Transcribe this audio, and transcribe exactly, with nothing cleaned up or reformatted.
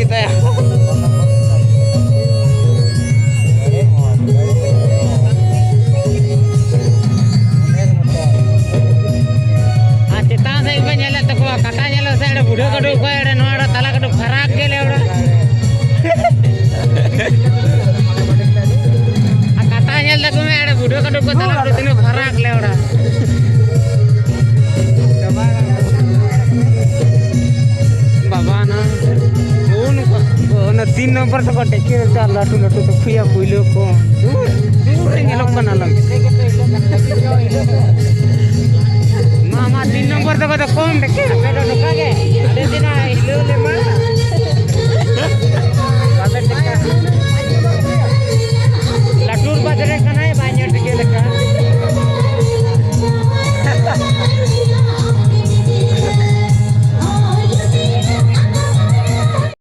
ᱛᱟᱭᱟ᱾ ᱟᱨ ᱪᱮᱛᱟᱱ ᱥᱮᱫ ᱯᱮ ᱧᱮᱞᱮᱫ ᱛᱟᱠᱚᱣᱟ, ᱠᱟᱴᱟ ᱧᱮᱞᱚᱜ ᱥᱮ ᱚᱸᱰᱮ ᱵᱩᱰᱷᱟᱹ ᱠᱟᱹᱴᱩᱵ ᱠᱚ, ᱚᱸᱰᱮ ᱱᱚᱣᱟ ᱚᱸᱰᱮ ᱛᱟᱞᱟ ᱠᱟᱹᱴᱩᱵ ᱯᱷᱟᱨᱟᱠ ᱜᱮ ᱞᱮ ᱚᱸᱰᱮ᱾ ᱟᱨ ᱠᱟᱴᱟ ᱧᱮᱞ ᱛᱟᱠᱚ ᱢᱮ, ᱚᱸᱰᱮ ᱵᱩᱰᱷᱟᱹ ᱠᱟᱹᱴᱩᱵ ᱠᱚ ᱛᱟᱞᱟ ᱠᱟᱹᱴᱩᱵ ᱛᱤᱱᱟᱹᱜ ᱯᱷᱟᱨᱟᱠ ᱞᱮ ᱚᱸᱰᱮ᱾ ᱵᱟᱵᱟ ᱱᱟ, ᱚᱱᱟ ᱛᱤᱱ ᱱᱚᱢᱵᱚᱨ ᱛᱟᱠᱚ ᱴᱮᱠᱮ ᱨᱮ ᱪᱟᱞ ᱞᱟᱹᱴᱩ ᱞᱟᱹᱴᱩ ᱛᱟᱠᱚ ᱭᱟ ᱯᱩᱭᱞᱟᱹ ᱠᱚ᱾ ᱫᱩᱨ, ᱫᱩᱨ ᱨᱮ ᱧᱮᱞᱚᱜ ᱠᱟᱱᱟ ᱞᱟᱝ᱾ ᱢᱟ, ᱢᱟ, ᱛᱤᱱ ᱱᱚᱢᱵᱚᱨ ᱛᱟᱠᱚ ᱫᱚ ᱠᱚᱢ ᱴᱮᱠᱮ᱾ ᱟᱯᱮ ᱫᱚ ᱱᱚᱝᱠᱟ ᱜᱮ᱾ ᱟᱞᱮ ᱥᱮᱱᱟᱜ ᱦᱤᱞᱟᱹᱣ ᱞᱮ ᱢᱟ᱾ ᱵᱟᱯᱮ ᱴᱮᱠᱟ᱾